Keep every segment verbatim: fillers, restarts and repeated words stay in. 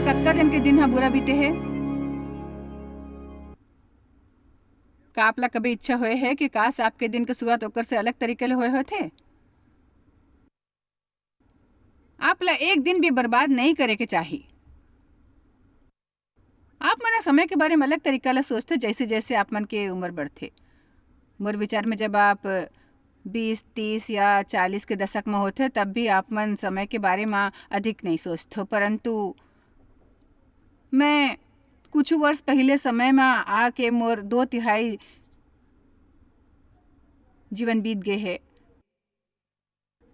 कतका जन के दिन ह बुरा बीते हे? का आप ला कभी इच्छा होए हे कि काश आपके दिन के शुरुआत ओकर से अलग तरीके ले होए होथे? आप ला एक दिन भी बर्बाद नहीं करे के चाही। आप मन ह समय के बारे में अलग तरीका ला सोचथे, जैसे जैसे आप मन के उम्र बढ़थे। मोर विचार में जब आप बीस, तीस या चालीस के दशक में होथे, तब भी आप मन समय के बारे में अधिक नहीं सोचथो, परंतु मैं कुछ वर्ष पहले समय में आके मोर दो तिहाई जीवन बीत गए हे।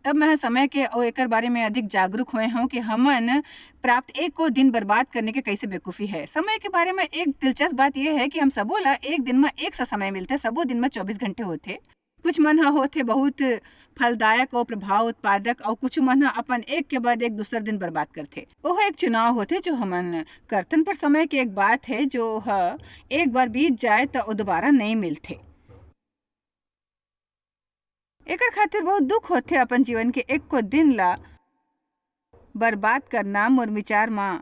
तब मैं समय के अउ एकर बारे में अधिक जागरूक होए हूँ कि हमन प्राप्त एक को दिन बर्बाद करने के कैसे बेवकूफ़ी है। समय के बारे में एक दिलचस्प बात यह है कि हम सबो ला एक दिन में एक सा समय मिलथे, सबो दिन में चौबीस घंटे होथे। कुछ मन ह होथे बहुत फलदायक और प्रभाव उत्पादक, और कुछ मन ह अपन एक के बाद एक दूसर दिन बर्बाद करथे। ओह एक चुनाव होथे जो हमन करथन, पर समय के एक बात है जो ह एक बार बीत जाए तो दोबारा नहीं मिलथे। एकर खातिर बहुत दुख होथे अपन जीवन के एको दिन ला बर्बाद करना। मोर विचार म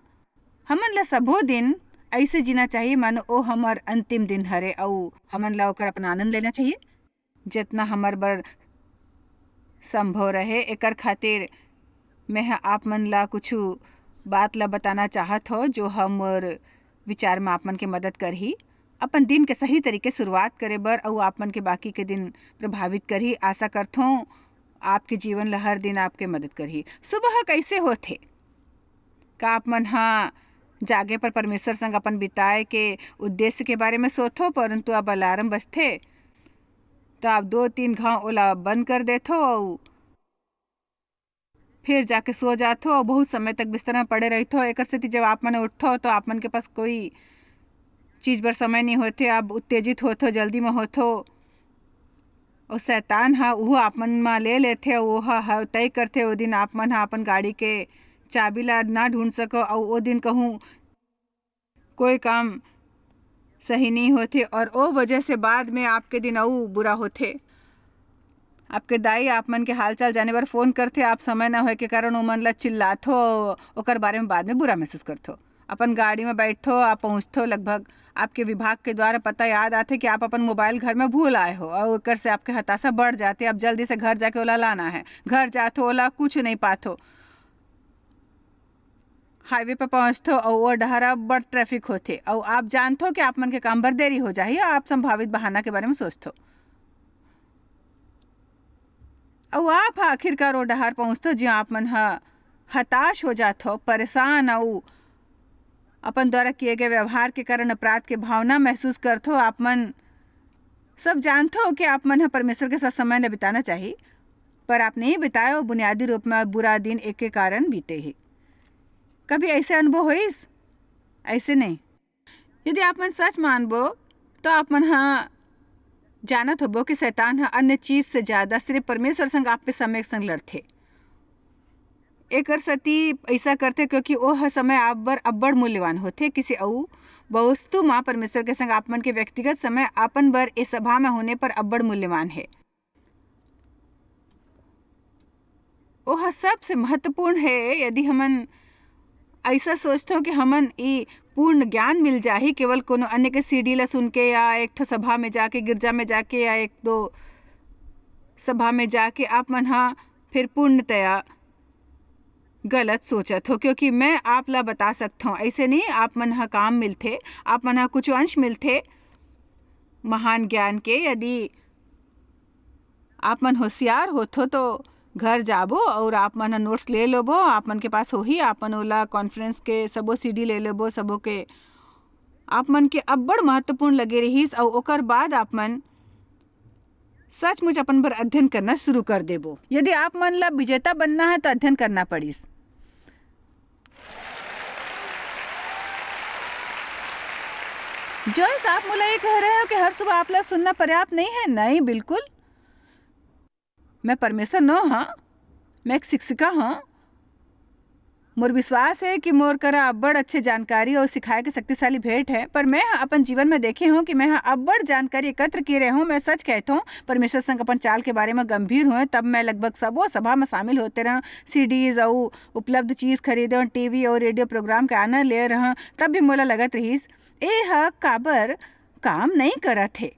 हमन ला सबो दिन ऐसे जीना चाहिए, मानो ओ हमर अंतिम दिन हरे, अउ हमन ला ओकर अपन आनंद लेना चाहिए, जितना हमर बर संभव रहे। एकर खातिर मैं ह आप मन ला कुछ बात ला बताना चाहत हो, जो हमर विचार म आप मन के मदद करही अपन दिन के सही तरीके शुरुआत करे बर, अउ आप मन के बाकी के दिन प्रभावित करही। आशा करथों आपके जीवन ला हर दिन आपके मदद करही। सुबह कैसे होथे? का आप मन ह जागे पर परमेश्वर संग अपन बिताए के उद्देश्य के बारे में सोचथो, परंतु अब अलार्म बजथे त आप दो तीन घाव ओला बंद कर देथो अउ फिर जाके सो जाथो अउ बहुत समय तक बिस्तर में पड़े रहिथो। एकर सेती जब आप मन उठथो तो आप मन के पास कोई चीज बर समय नहीं होथे, आप उत्तेजित होथो, जल्दी में होथो। अउ शैतान ह उहो आप मन म ले लेथे अउ ओह ह तय करथे ओ दिन आप मन ह अपन गाड़ी के चाबी ला ना ढूंढ सको अउ ओ दिन कहूँ कोई काम सही नहीं होथे और ओ वजह से बाद में आपके दिन अउ बुरा होथे। आपके दाई आप मन के हालचाल जाने बर फोन करथे, आप समय ना होए के कारण ओमन ला चिल्लाथो, ओकर बारे में बाद में बुरा महसूस करथो। अपन गाड़ी में बैठथो, आप पहुंचथो, लगभग आपके विभाग के द्वारा पता याद आथे कि आप अपन मोबाइल घर में भूल आए हो और ओकर से आपके हताशा बढ़ जाथे। आप जल्दी से घर जाके ओला लाना है, घर जाथो, ओला कुछ नहीं पाथो। हाईवे पर पहुंचथो अउ ओ डहर अब्बड़ ट्रैफिक होथे अउ आप जानथो कि आप मन के काम बर देरी हो जाही अउ आप संभावित बहाना के बारे में सोचथो। अउ आप ह आखिरकार ओ डहर पहुंचथो, जिहां आप मन ह हताश हो जाथो, परेशान अउ अपन द्वारा किए गए व्यवहार के कारण अपराध के भावना महसूस करथो। आप मन सब जानथो कि आप मन ह परमेश्वर के साथ समय न बिताना चाही, पर आप नहीं बिताए, वो बुनियादी रूप में बुरा दिन एक के कारण बीते ही। कभी ऐसे अनुभव होइस? ऐसे नहीं। यदि आप मन सच मानबो, तो आप मन ह जानत होबो कि शैतान ह अन्य चीज से ज्यादा सिर्फ परमेश्वर संग आपके समय संग लड़थे। एकर सेती ऐसा करथे, क्योंकि ओह समय आप बर अब्बड़ मूल्यवान होथे। किसी अउ वस्तु म परमेश्वर के संग आप मन के व्यक्तिगत समय अपन बर ए सभा में होने पर अब्बड़ मूल्यवान है। ओह सबसे महत्वपूर्ण है। यदि हमन ऐसा सोचथो कि हमन ई पूर्ण ज्ञान मिल जाही केवल कोनो अन्य के सीडी ला सुन के या एक ठो सभा में जाके, गिरजा में जाके या एक दो सभा में जाके, आप मन ह फिर पूर्णतया गलत सोचत हो, क्योंकि मैं आप ला बता सकथों, ऐसे नहीं आप मन ह काम मिलथे, आप मन ह कुछ अंश मिलथे महान ज्ञान के। यदि आप मन होशियार होथो तो घर जाबो और आप मन ह नोट्स ले लेबो, आप मन के पास होही, आप मन ओला कॉन्फ्रेंस के सबो सीडी ले लेबो, सबो के आप मन के अब्बड़ महत्वपूर्ण लगे रहिस, अउ ओकर बाद आप मन सचमुच अपन बर अध्ययन करना शुरू कर देबो। यदि आप मन ला विजेता बनना है तो अध्ययन करना पड़िस। जॉयस, आप मोला ये कह रहे हो कि हर सुबह आप ला सुनना पर्याप्त नहीं है? नहीं, बिल्कुल। मैं परमेश्वर न हाँ, मैं एक शिक्षिका हाँ। मोर विश्वास हे कि मोर करा अब्बड़ अच्छे जानकारी अउ सिखाए के शक्तिशाली भेंट हे, पर मैं ह अपन जीवन में देखे हूँ कि मैं ह अब्बड़ जानकारी एकत्र किए रहे हूँ। मैं सच कहत हूँ, परमेश्वर संग अपन चाल के बारे में गंभीर होए, तब मैं लगभग सबो सभा में शामिल होते रहूँ। सीडीज अउ उपलब्ध चीज खरीदे, टीवी अउ रेडियो प्रोग्राम के आनंद ले रहूँ, तब भी मोला लगत रहिस, ए ह काबर काम नहीं करत हे।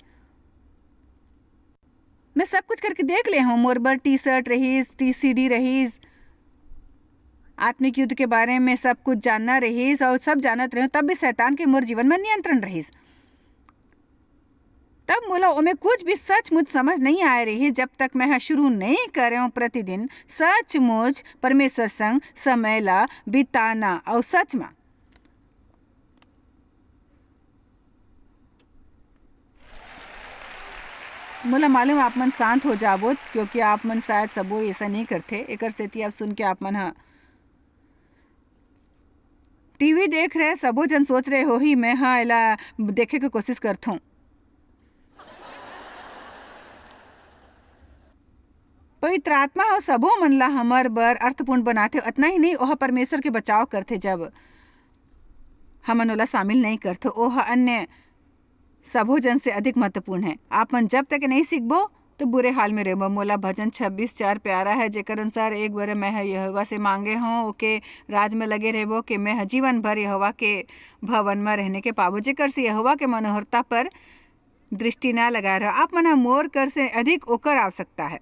मैं सब कुछ करके देख ले हूँ, मोर बर टी शर्ट रहीस, टी सीडी रहीस, आत्मिक युद्ध के बारे में सब कुछ जानना रहीस अउ सब जानत रहे हूँ, तब भी शैतान के मोर जीवन में नियंत्रण रहीस। तब मोला ओमे कुछ भी सचमुच समझ नहीं आए रहीस, जब तक मैं ह शुरू नहीं करे हूँ प्रतिदिन सचमुच परमेश्वर संग समय ला बिताना। अउ सच में मोला मालूम आप मन शांत हो जाबो, क्योंकि आप मन शायद सबो ऐसा नहीं करथे। एकर सेती आप सुन के आप मन ह टीवी देख रहे सबो जन सोच रहे होही, मैं ह एला देखे के कोशिश करथों। पवित्र आत्मा ह सबो मन ला हमर बर अर्थपूर्ण बनाथे। अतना ही नहीं, ओह परमेश्वर के बचाव करथे। जब हमन ओला शामिल नहीं करथो, ओह अन्य सबो जन से अधिक महत्वपूर्ण है। आप मन जब तक नहीं सीखबो, तो बुरे हाल में रहबो। मोला भजन छब्बीस चार प्यारा है, जेकर अनुसार एक बार मैं ह यहोवा से मांगे हूँ, ओके राज में लगे रहबो, कि मैं ह जीवन भर यहोवा के भवन में रहने के पाबो, जेकर से यहोवा के मनोहरता पर दृष्टि ना लगाए रहो। आप मन ह मोर कर से अधिक ओकर आवश्यकता है,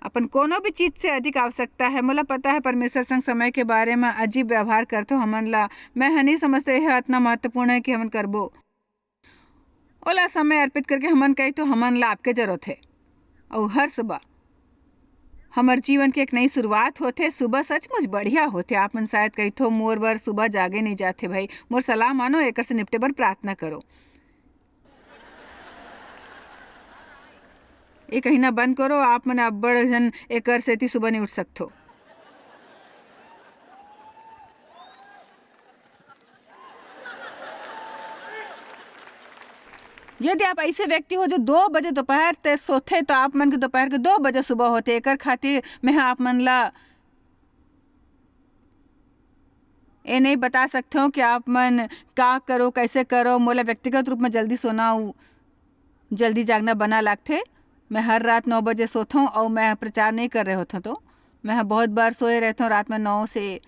अपन कोनो भी चीज से अधिक आवश्यकता है। मोला पता है, परमेश्वर संग समय के बारे में अजीब व्यवहार करथो हमन ला। मैं ह नहीं समझतो यह इतना महत्वपूर्ण है कि हमन करबो। ओला समय अर्पित करके हमन कही तो हमन ला आपके जरूरत है। अउ हर सुबह हमर जीवन के एक नई शुरुआत होथे। सुबह सचमुच बढ़िया होथे। आप मन शायद कहिथो, "मोर बर सुबह जागे नहीं जाथे भाई।" मोर सलाह मानो, एकर से निपटे बर प्रार्थना करो। ये कहिना बंद करो, आप मन अब्बड़ झन एकर सेती सुबह नहीं उठ सकथो। यदि आप ऐसे व्यक्ति हो जो दो बजे दोपहर ते सोथे, तो आप मन के दोपहर के दो बजे सुबह होथे। एकर खातिर मैं ह आप मन ला ए नहीं बता सकथों कि आप मन का करो, कैसे करो। मोला व्यक्तिगत रूप में जल्दी सोना अउ जल्दी जागना बना लागथे। मैं हर रात नौ बजे सोथों अउ मैं प्रचार नहीं कर रहे होथों, तो मैं ह बहुत बार सोए रहथों रात में नौ से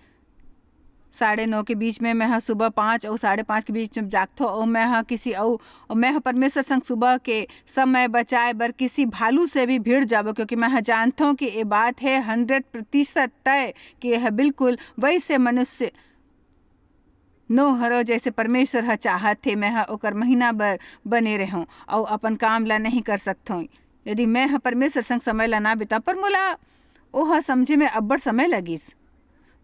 साढ़े नौ के बीच में। मैं ह सुबह पाँच अउ साढ़े पाँच के बीच में जागथों अउ मैं ह किसी अउ, अउ मैं ह परमेश्वर संग सुबह के समय बचाए बर किसी भालू से भी भिड़ जाबो, क्योंकि मैं ह जानथों कि ये बात है हंड्रेड प्रतिशत तय कि यह बिल्कुल वैसे मनुष्य नो हरो, जैसे परमेश्वर ह चाहत हे। मैं ह ओकर महीना बर बने रहूं अउ अपन काम ला नहीं कर सकथों। यदि मैं ह परमेश्वर संग समय ला ना बिता, पर मोला ओह समझे में अब्बड़ समय लगिस।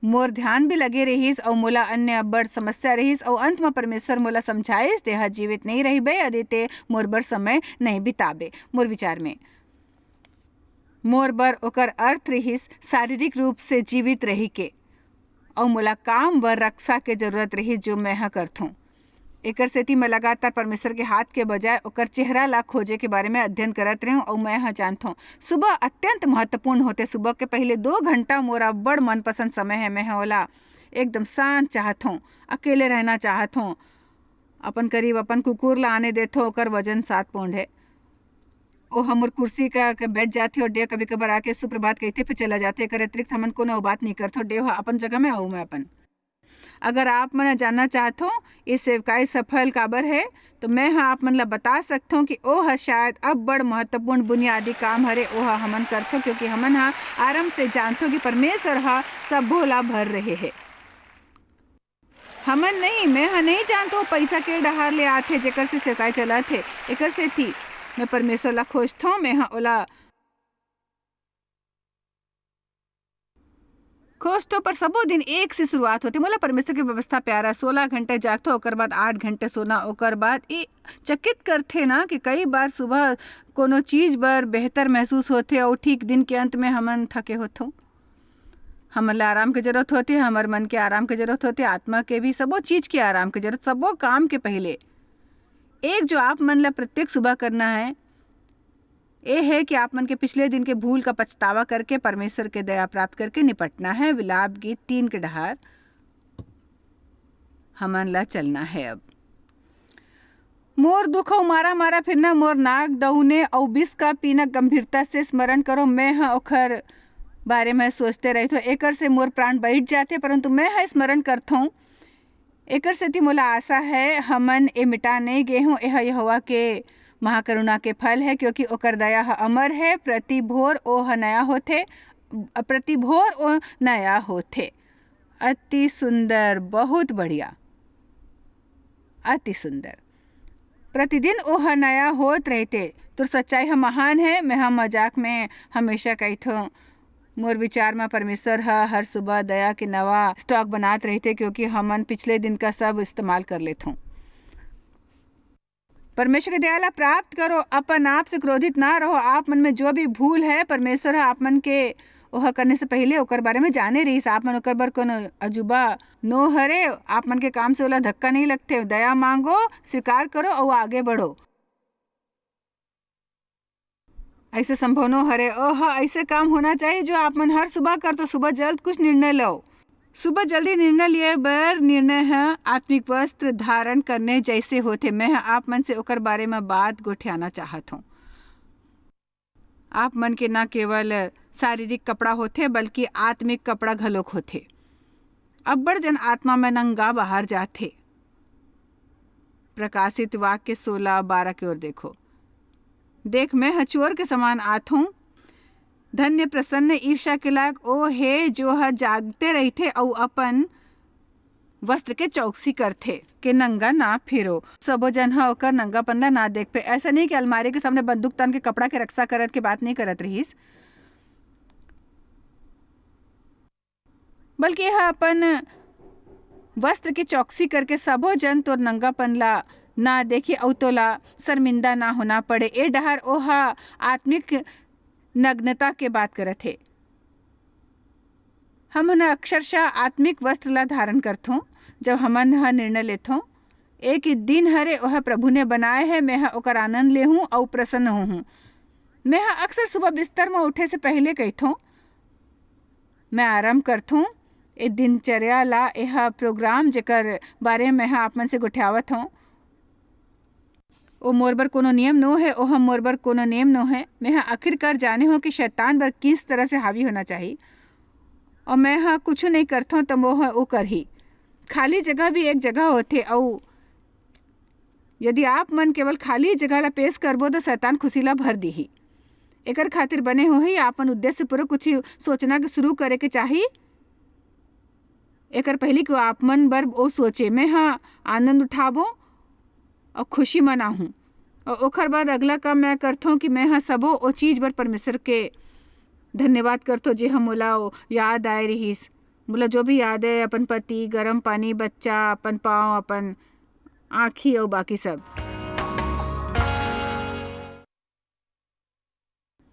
मोर ध्यान भी लगे रहिस अउ मोला अन्य अब्बड़ समस्या रहिस अउ अंत म परमेश्वर मोला समझाइस, "तेहा जीवित नहीं रहिबे, यदि ते मोर बर समय नहीं बिताबे।" मोर विचार में मोर बर ओकर अर्थ रहिस शारीरिक रूप से जीवित रही के, अउ मोला काम बर रक्षा के जरूरत रहिस, जो मैं ह करथों। एकर सेती मैं लगातार परमेश्वर के हाथ के बजाय ओकर चेहरा ला खोजे के बारे में अध्ययन करत रहूं, अउ मैं ह जानथों, सुबह अत्यंत महत्वपूर्ण होथे। सुबह के पहले दो घंटा मोर अब्बड़ मनपसंद समय है। मैं ह ओला एकदम शांत चाहथों, अकेले रहना चाहथों। अपन करीब अपन कुकुर ला आने देथों, ओकर वजन सात पाउंड है। ओ हमर कुर्सी का के बैठ जाथे और डेव कभी कभार आके सुप्रभात कहथे, फिर चला जाथे। एकर अतिरिक्त हमन कोनो बात नहीं करथो। डेव ह अपन जगह में, अउ मैं अपन। अगर आप मन जानना चाहथो ये सेवकाई सफल काबर है, तो मैं ह आप मन ला बता सकथों कि ओ ह शायद अब बड़ महत्वपूर्ण बुनियादी काम हरे, ओ ह हमन करथो, क्योंकि हमन ह आरंभ से जानथो कि परमेश्वर ह सब्बो ला भर रहे है। हमन नहीं, मैं ह नहीं जानथो पैसा के डहार ले आथे, जेकर से सेवकाई चलत हे। एकर सेती मैं परमेश्वर ला खोजथों, मैं ह ओला खोजथों, पर सबो दिन एक से शुरुआत होथे। मोला परमेश्वर के व्यवस्था प्यारा, सोलह घंटे जागथों, ओकर बाद आठ घंटे सोना, ओकर बाद ये चकित करथे ना कि कई बार सुबह कोनो चीज बर बेहतर महसूस होथे अउ ठीक दिन के अंत में हमन थके होथों। हमन ला आराम के जरूरत होथे, हमर मन के आराम के जरूरत होथे, आत्मा के भी, सबो चीज के आराम के जरूरत, सबो काम के पहले। एक जो आप मन ला प्रत्येक सुबह करना है, ए हे कि आप मन के पिछले दिन के भूल का पछतावा करके परमेश्वर के दया प्राप्त करके निपटना हे। विलाप गीत तीन के डहार हमन ला चलना हे अब। मोर दुख अउ मारा मारा फिरना, मोर नाक दउने अउ बिस का पीना गंभीरता से स्मरण करो। मैं ह ओखर बारे में सोचते रहिथों, एकर से मोर प्राण बैठ जाथे, परंतु मैं ह स्मरण करथों। एकर सेती मोला आशा हे, हमन ए मिटा नइ गे हों। एह यहोवा के महाकरुणा के फल हे, क्योंकि ओकर दया ह अमर हे। प्रति भोर ओह नया होथे, प्रति भोर ओ नया होथे। अति सुंदर, बहुत बढ़िया, अति सुंदर। प्रतिदिन ओह नया होत रहिथे। तोर सच्चाई ह महान हे। मैं ह मजाक में हमेशा कहिथों, मोर विचार म परमेश्वर ह हर सुबह दया के नवा stock बनात रहिथे, क्योंकि हमन पिछले दिन का सब इस्तेमाल कर लेथों। परमेश्वर के दया ला प्राप्त करो, अपन आप से क्रोधित ना रहो। आप मन में जो भी भूल हे, परमेश्वर ह आप मन के ओह करने से पहिले ओकर बारे में जाने रहिस। आप मन ओकर बर कोनो अजूबा नो हरे। आप मन के काम से ओला धक्का नहीं लगथे। दया मांगो, स्वीकार करो अउ आगे बढ़ो। ऐसे संभव नो हरे। ओह, ऐसे काम होना चाहिए जो आप मन हर सुबह कर तो सुबह जल्द कुछ निर्णय लो। सुबह जल्दी निर्णय लिए बर निर्णय ह आत्मिक वस्त्र धारण करने जैसे होथे। मैं ह आप मन से ओकर बारे में बात गोठियाना चाहत हूँ। आप मन के न केवल शारीरिक कपड़ा होथे, बल्कि आत्मिक कपड़ा घलोक होथे। अब्बड़ जन आत्मा में नंगा बाहर जाथे। प्रकाशित वाक्य सोलह बारह के ओर देखो। देख, मैं ह चोर के समान आत हूँ। धन्य, प्रसन्न, ईर्ष्या के लायक ओ हे, जो ह जागते रहिथे अउ अपन वस्त्र के चौकसी करथे, के नंगा ना फिरो। सबो जन ह ओकर नंगापन ला ना देख पे। ऐसा नहीं कि अलमारी के सामने बंदूक तान के कपड़ा के रक्षा करत के बात नहीं करत रहिस, बल्कि यह अपन वस्त्र के चौकसी करके सबो जन तोर नंगापन ला ना देखे अउ तोला शर्मिंदा ना होना पड़े। ए डहर ओह आत्मिक नग्नता के बात करत हे। हमन अक्षरशः आत्मिक वस्त्र ला धारण करथों, जब हमन ह निर्णय लेथों, एक दिन हरे ओह प्रभु ने बनाए हे, मैं ह ओकर आनंद लेहूं अउ प्रसन्न होहूं। मैं ह अक्सर सुबह बिस्तर म उठे से पहिले कहिथों, मैं आरंभ करथों ए दिनचर्या ला, एह program जेकर बारे में मैं ह आप मन से गोठियावत हों। ओ मोर बर कोनो नियम नो हे, ओह मोर बर कोनो नियम नो हे। मैं ह आखिरकार जाने हों कि शैतान बर किस तरह से हावी होना चाही, अउ मैं ह कुछु नहीं करथों, त मोह ओ करही। खाली जगह भी एक जगह होथे, अउ यदि आप मन केवल खाली जगह ला पेश करबो, त शैतान खुशी ला भर दीही। एकर खातिर बने होही, आपन उद्देश्य पूर्वक कुछ सोचना के शुरू करे के चाही। एकर पहिली कि आप मन बर ओ सोचे, मैं ह आनंद उठाबो अउ खुशी मनाहूं। अउ ओखर बाद अगला काम मैं करथों कि मैं ह सबो ओ चीज बर परमेश्वर के धन्यवाद करथों, जे ह मोला ओ याद आए रिहिस। मोला जो भी याद है, अपन पति, गरम पानी, बच्चा, अपन पाँव, अपन आँखी अउ बाकी सब।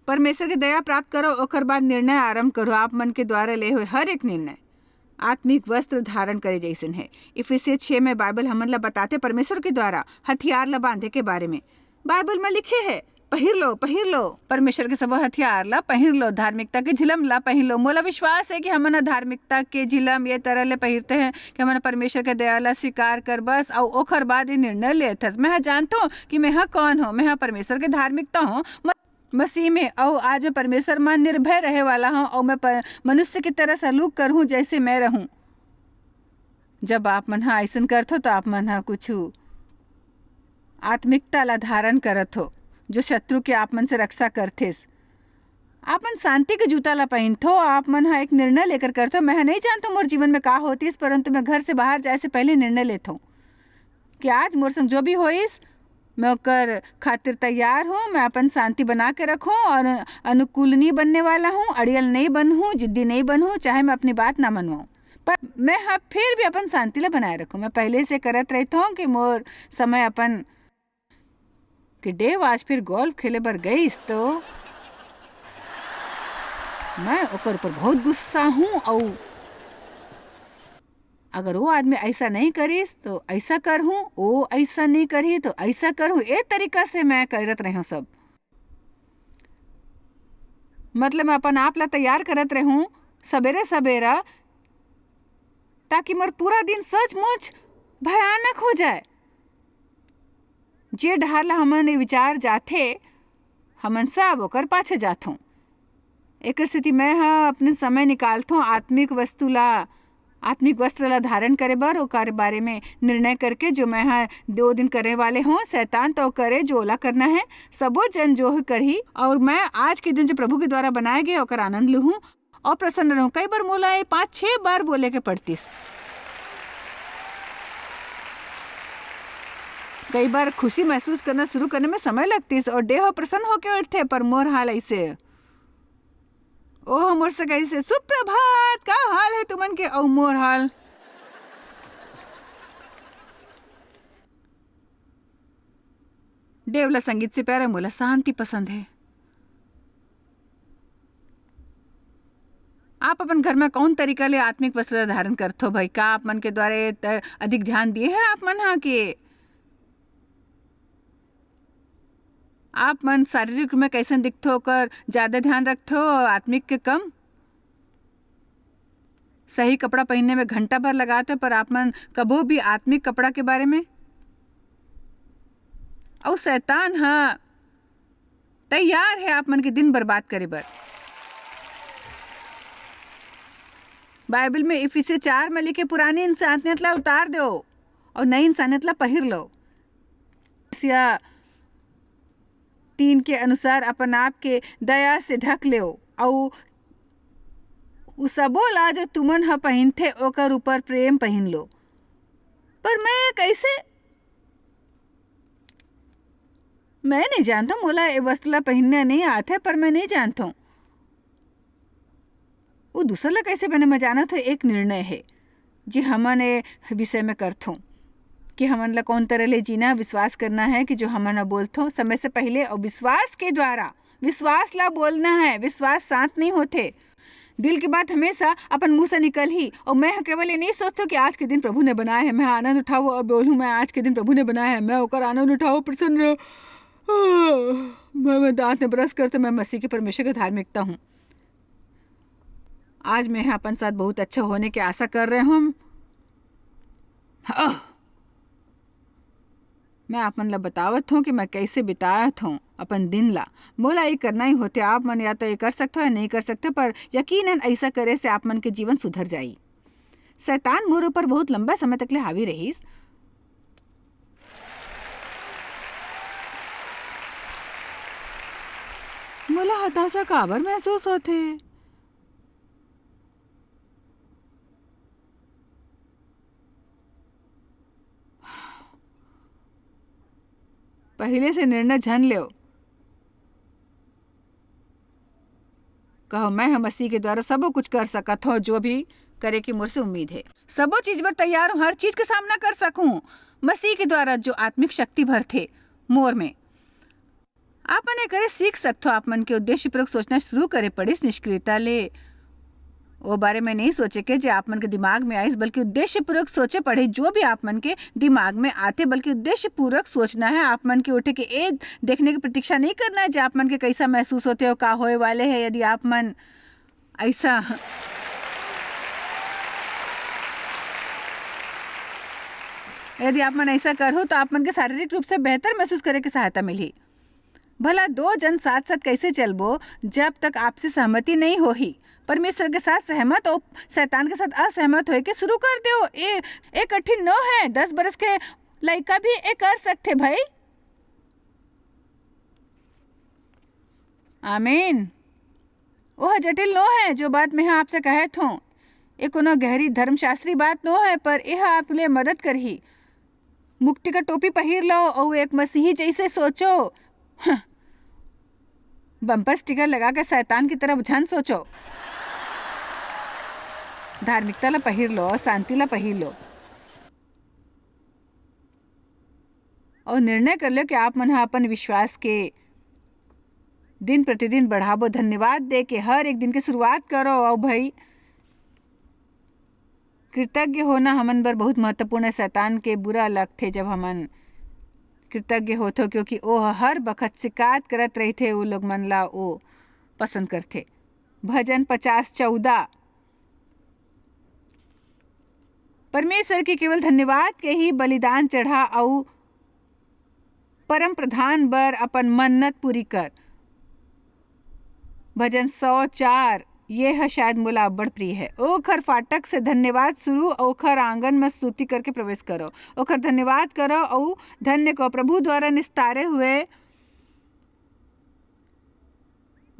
परमेश्वर के दया प्राप्त करो, ओकर बाद निर्णय आरंभ करो। आप मन के द्वारा ले हुए हर एक निर्णय आत्मिक वस्त्र धारण करे जैसन है। इफिसियस छह में बाइबल हमन ला बताथे परमेश्वर के द्वारा हथियार ला बांधे के बारे में। बाइबल में लिखे है, "पहिर लो, पहिर लो, परमेश्वर के सबो हथियार ला पहिर लो, धार्मिकता के झिलम ला पहिर लो।" मोला विश्वास है कि हमन ह धार्मिकता के झिलम ये तरह ले पहिरते हैं कि हमन ह परमेश्वर के दया ला स्वीकार कर बस, अउ ओखर बाद ये निर्णय लेथस। मैं ह जानथों कि मैं ह कौन हों, मैं ह परमेश्वर के धार्मिकता हों। म-, मसीह में, अउ आज मैं परमेश्वर म निर्भय रहे वाला हों, अउ मैं प-, मनुष्य की तरह सलूक करहूं, जैसे मैं रहूं। जब आप मन ह अइसन करथो, तो आप मन ह कुछु आत्मिकता ला धारण करत हो, जो शत्रु के आप मन से रक्षा करथेस। आप मन शांति के जूता ला पहिनथो, आप मन ह एक निर्णय लेकर करथो। मैं ह नहीं जानथो मोर जीवन में का होतिस, परंतु मैं घर से बाहर जाए से पहले निर्णय लेथो कि आज मोर संग जो भी होइस, मैं ओकर खातिर तैयार हों। मैं अपन शांति बना के रखूं और अनुकूल नहीं बनने वाला हूं, अड़ियल नहीं बनहूं, जिद्दी नहीं बनहूं, चाहे मैं अपनी बात ना मनवाऊं, पर मैं ह फिर भी अपन शांति ला बनाए रखूं। मैं पहले से करत रहता हूं कि मोर समय अपन कि डेव आज फिर गोल्फ खेले बर गईस तो मैं ओकर ऊपर बहुत गुस्सा हूं। अउ अगर वो आदमी ऐसा नहीं करिस तो ऐसा करहूं, वो ऐसा नहीं करही तो ऐसा करहूं। ए तरीका से मैं करत रहूं सब। मतलब, मैं अपन आप ला तैयार करत रहूं सबेरे सबेरा, ताकि मोर पूरा दिन सचमुच भयानक हो जाए। जे डहार ला हमन ये विचार जाथे, हमन सब ओकर पाछे जाथों। एकर सेती मैं ह अपने समय निकालथों आत्मिक वस्तु ला, आत्मिक वस्त्र ला धारण करे बर, ओकर बारे में निर्णय करके, जो मैं ह दो दिन करे वाले हों। शैतान तो करे जो ओला करना है, सबो जन जो है करही। और मैं आज के दिन जो प्रभु के द्वारा बनाए गए, ओकर आनंद लूहूं और प्रसन्न रहूं। कई बार मोला ये पांच छह बार बोले के पड़तिस। कई बार खुशी महसूस करना शुरू करने में समय लगतिस और देह प्रसन्न होके उठथे, पर मोर हाल ऐसे। ओह मोर से कहिसे, "सुप्रभात, का हाल है तुमन के?" अउ मोर हाल। देव ला संगीत से प्यार है, मोला शांति पसंद है। आप अपन घर में कौन तरीका ले आत्मिक वस्त्र धारण करथो भाई? का आप मन के द्वारा ये त-, अधिक ध्यान दिए हैं आप मन हा कि आप मन शारीरिक रूप में कैसन दिखथो, ओकर ज्यादा ध्यान रखथो और आत्मिक के कम? सही कपड़ा पहनने में घंटा भर लगात हो, पर आप मन कभो भी आत्मिक कपड़ा के बारे में? अउ शैतान ह तैयार है आप मन के दिन बर्बाद करे बर। बाइबल में इफिसिया चार में लिखे, "पुरानी इंसानियत ला उतार दो और नई इंसानियत ला पहिर लो।" इफिसिया तीन के अनुसार अपन आप के दया से ढक लेव, अउ उ सबो ला जो तुमन ह पहिनथे, ओकर ऊपर प्रेम पहिन लो। पर मैं कैसे? मैं नहीं जानता, मोला ए वस्त्र ला पहिनने नहीं आथे, पर मैं नहीं जानता हूँ। वो दूसर ला कैसे बने, मैं जानत हूँ, एक निर्णय है, जे हमन ए विषय में करथों कि हमन ला कौन तरह ले जीना, विश्वास करना है कि जो हमन ह बोलथों समय से पहले, और विश्वास के द्वारा, विश्वास ला बोलना है। विश्वास शांत नहीं होथे। दिल की बात हमेशा अपन मुंह से निकलही, और मैं ह केवल ये नहीं सोचथों कि आज के दिन प्रभु ने बनाया है, मैं आनंद उठाऊँ और बोलूँ, "मैं आज के दिन प्रभु ने बनाया है, मैं ओकर आनंद उठाऊँ, प्रसन्न रहूँ।" मैं, मैं दांत में ब्रश करते, मैं मसीह के परमेश्वर के धार्मिकता हूँ। आज मैं ह अपन साथ बहुत अच्छा होने की आशा कर रहे हूँ। आह! मैं आप मन ला बतावत हूँ कि मैं कैसे बितावत हूँ अपन दिन ला। मोला ये करना ही होथे। आप मन या तो ये कर सकते हो या नहीं कर सकते, पर यकीनन ऐसा करे से आप मन के जीवन सुधर जाई। शैतान मोर ऊपर बहुत लंबा समय तक ले हावी रहीस। मोला हताशा काबर महसूस होथे? पहिले से निर्णय झन लेव। कहो, "मैं ह मसीह के द्वारा सबो कुछ कर सकत हौं, जो भी करे के मोर से उम्मीद हे।" सबो चीज बर तैयार हूँ, हर चीज के सामना कर सकूँ मसीह के द्वारा, जो आत्मिक शक्ति भरथे मोर में। आप मन ए करे सीख सकथो। आप मन के उद्देश्यपूर्वक सोचना शुरू करे पड़िस निष्क्रियता ले। ओ बारे में नहीं सोचे के जे आप मन के दिमाग में आइस, बल्कि उद्देश्यपूर्वक सोचे पड़े जो भी आप मन के दिमाग में आथे, बल्कि उद्देश्यपूर्वक सोचना है। आप मन के उठे के ए देखने की प्रतीक्षा नहीं करना है जे आप मन के कैसा महसूस होथे और का होए वाले है। यदि आप मन ऐसा, यदि आप मन ऐसा करहू, तो आप मन के शारीरिक रूप से बेहतर महसूस करे के सहायता मिलही। भला दो जन साथ-साथ कैसे चलबो, जब तक आपसी सहमति नहीं होही? परमेश्वर के साथ सहमत अउ शैतान के साथ असहमत होए के शुरू कर देव। ए, ए कठिन नो है, दस बरस के लइका भी ए कर सकथे भाई। आमीन। ओह जटिल नो है, जो बात मैं आपसे कहत हूँ। ए कोनो गहरी धर्मशास्त्री बात नो है, पर एह आप ले मदद करही। मुक्ति का टोपी पहिर लो अउ एक मसीही जैसे सोचो। हं। बम्पर स्टिकर लगा के शैतान की तरफ झन सोचो। धार्मिकता ला पहिर लो, शांति ला पहिर लो। अउ निर्णय कर लो कि आप मन ह अपन विश्वास के दिन प्रतिदिन बढ़ाबो। धन्यवाद दे के हर एक दिन के शुरुआत करो। अउ भाई, कृतज्ञ होना हमन बर बहुत महत्वपूर्ण है। शैतान के बुरा लगथे जब हमन कृतज्ञ होथो, क्योंकि ओह हर बखत शिकायत करत रहिथे ओ लोग मन ला, ओ पसंद करथे। भजन पचास चौदह, परमेश्वर के केवल धन्यवाद के ही बलिदान चढ़ा अउ परम प्रधान बर अपन मन्नत पूरी कर। भजन सौ चार, ये ह शायद मोला अब्बड़ प्रिय है। ओखर फाटक से धन्यवाद शुरू, ओखर आंगन में स्तुति करके प्रवेश करो, ओखर धन्यवाद करो अउ धन्य को प्रभु द्वारा निस्तारे हुए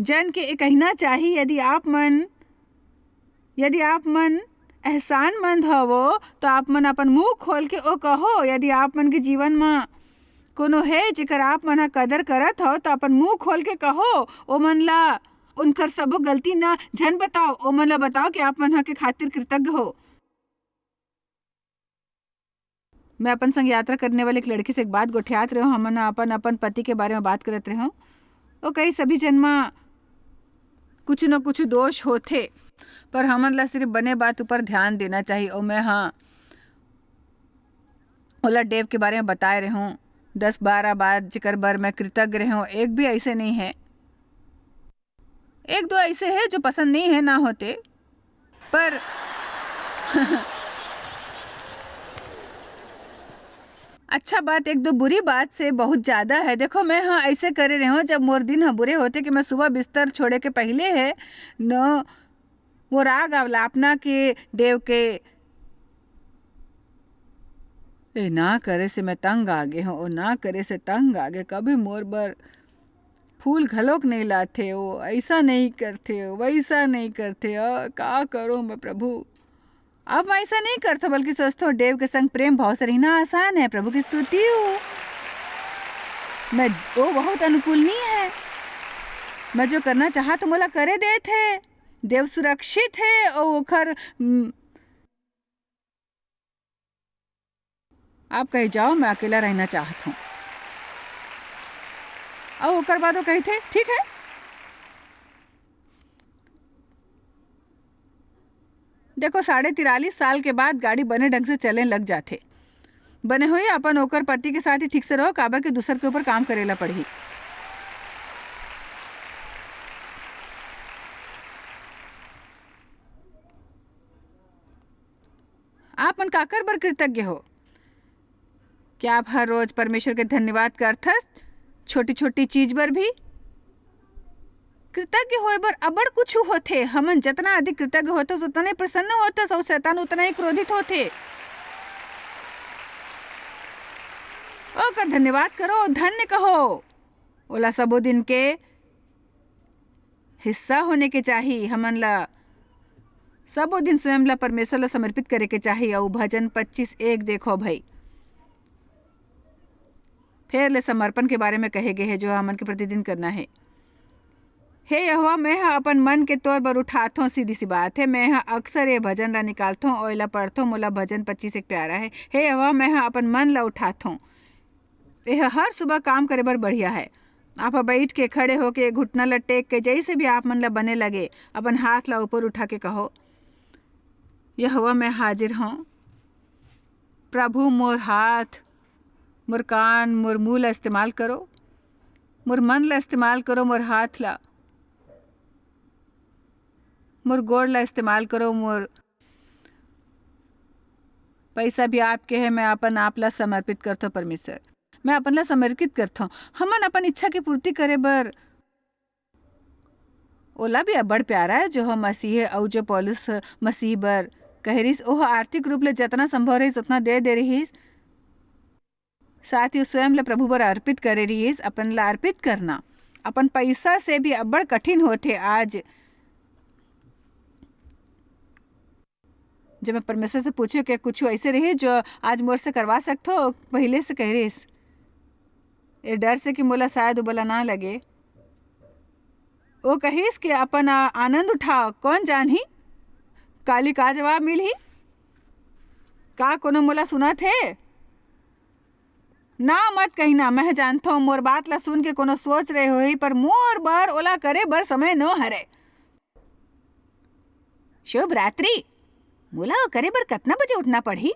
जन के ए कहना चाही, यदि आप मन, यदि आप मन एहसानमंद हवो, तो आप मन अपन मुंह खोल के ओ कहो। यदि आप मन के जीवन म कोनो हे, जेकर आप मन ह कदर करत हव, तो अपन मुंह खोल के कहो। ओ मन ला उनकर सबो गलती न झन बताओ, ओ मन ला बताओ कि आप मन ह के खातिर कृतज्ञ हो। मैं अपन संग यात्रा करने वाले एक लड़की से एक बात गोठियात रहे हूँ। हमन अपन, अपन पति के बारे में बात करत रहे हूँ। वो कही, "सभी जन म कुछ न कुछ दोष होथे, पर हमन ला सिर्फ बने बात ऊपर ध्यान देना चाहिए।" और मैं, हाँ, ओला डेव के बारे में बताए रहे हूँ दस बारह बार, जेकर बर मैं कृतज्ञ रहे हूँ, एक भी ऐसे नहीं है। एक दो ऐसे है जो पसंद नहीं है ना होते, पर अच्छा बात, एक दो बुरी बात से बहुत ज्यादा है। देखो, मैं, हाँ, ऐसे करे रहे हूँ, जब मोर दिन ह बुरे होथे कि मैं सुबह बिस्तर छोड़े के पहले है न, वो राग अवलापना के डेव के, ए ना करे से मैं तंग आ गे हूँ, ओ ना करे से तंग आ गे, कभी मोर बर फूल घलोक नहीं लाथे, वो ऐसा नहीं करथे, वैसा नहीं करथे। अ, का करूँ मैं प्रभु? अब मैं ऐसा नहीं करथो, बल्कि सोचथो, देव के संग प्रेम भाव से रहना आसान है। प्रभु की स्तुति हो। मैं, वो बहुत अनुकूलनीय है। मैं जो करना चाहत हूँ, मोला करे देत है। देव सुरक्षित है, और ओखर, उम, आप कहे, "जाओ, मैं अकेला रहना चाहत हूँ।" अउ ओकर बाद वो कहिथे, "ठीक है।" देखो, साढ़े तिरालीस साल के बाद गाड़ी बने ढंग से चले लग जाथे। बने होई, अपन ओकर पति के साथ ही ठीक से रहो, काबर के दूसर के ऊपर काम करेला पड़ही। आप मन काकर बर कृतज्ञ हो? क्या आप हर रोज परमेश्वर के धन्यवाद करथस, छोटी-छोटी चीज बर भी? कृतज्ञ होए बर अब्बड़ कुछु होथे। हमन जतना अधिक कृतज्ञ होथस, उतना ही प्रसन्न होथस, अउ शैतान उतना ही क्रोधित होथे। ओकर धन्यवाद करो, धन्य कहो। ओला सबो दिन के हिस्सा होने के चाही। हमन ला सबो दिन स्वयं ला परमेश्वर ला समर्पित करे के चाही। अउ भजन पच्चीस एक देखो भाई, फेर ले समर्पण के बारे में कहे गे हे, जो हमन के प्रतिदिन करना हे। हे यहोवा, मैं ह अपन मन के तोर बर उठाथों, सीधी सी बात है, मैं ह अक्सर ये भजन ला निकालथों, ओला पढ़थों, मोला भजन पच्चीस एक प्यारा है। हे यहोवा, मैं ह अपन मन ला उठाथों, एह हर सुबह काम करे बर बढ़िया है। आप ह बइठ के, खड़े होके, घुटना ल टेक के, जइसे भी आप मन ल बने लगे, अपन हाथ ल ऊपर उठा के कहो, "यहोवा, मैं हाजिर हौं।" प्रभु, मोर हाथ, मोर कान, मोर मुंह ल इस्तेमाल करो, मोर मन ल इस्तेमाल करो, मोर हाथ ल, मोर गोड़ ल इस्तेमाल करो, मोर पैसा भी आपके है, मैं अपन आप ला समर्पित करथों परमेश्वर। मैं अपन ला समर्पित करथों। हमन अपन इच्छा के पूर्ति करे बर, ओला भी अब्बड़ प्यारा है, जो हम मसीह है, अउ जो पौलुस मसीह बर कहे रिहिस, ओह आर्थिक रूप ले जतना संभव रहिस, ओतना दे दे रिहिस। साथ ही स्वयं ला प्रभु बर अर्पित करे रिहिस। अपन ला अर्पित करना अपन पैसा से भी अब्बड़ कठिन होथे आज। जब मैं परमेश्वर से पूछे के कुछ ऐसे रही जो आज मोर से करवा सकथो, पहले से कह रिहिस, ए डर से कि मोला शायद उबला ना लगे। वो कहिस कि अपन आ-, आनंद उठाओ, कौन जानही काली का जवाब मिलही। का कोनो मोला सुनत हे? ना, मत कहिना, मैं जानथों मोर बात ला सुन के कोनो सोच रहे होही, पर मोर बर ओला करे बर समय नो हरे। शुभ रात्रि। मोला ओ करे बर कतना बजे उठना पड़ही?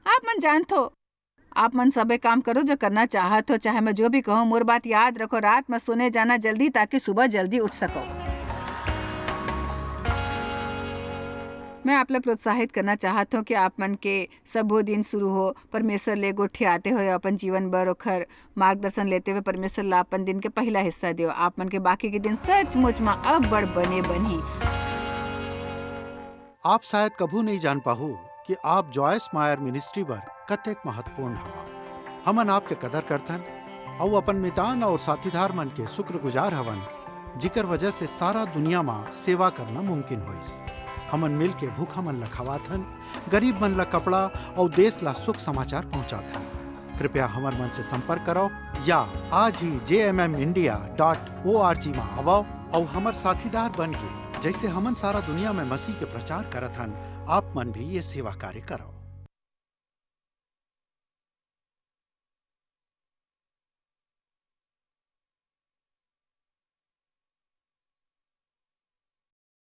आप मन जानथो, आप मन सबे काम करो जो करना चाहत हो, चाहे मैं जो भी कहूँ, मोर बात याद रखो, रात में सोने जाना जल्दी ताकि सुबह जल्दी उठ सको। मैं आप ला प्रोत्साहित करना चाहत हूँ कि आप मन के सबो दिन शुरू हो परमेश्वर ले गोठियाते हुए अपन जीवन बर ओखर मार्गदर्शन लेते हुए परमेश्वर ला अपन दिन के पहला हिस्सा दियो। आप मन के बाकी के दिन सचमुच में अब्बड़ बने बनही। आप शायद कभू नहीं जान पाहू कि आप जॉयस मायर मिनिस्ट्री बर कतेक महत्वपूर्ण हवा। हमन आपके कदर करथन अउ अपन मितान और साथीदार मन के शुक्रगुजार हवन, जिकर वजह से सारा दुनिया मा सेवा करना मुमकिन होइस। हमन मिल के भूखा मन ला खवाथन, गरीब मन ला कपड़ा और देश ला सुख समाचार पहुंचाथन। कृपया हमर मन से संपर्क करो या आज ही जे M M India dot O R G मा आवो और हमर साथीदार बन के, जैसे हमन सारा दुनिया में मसीह के प्रचार करत हन, आप मन भी ये सेवा कार्य करो।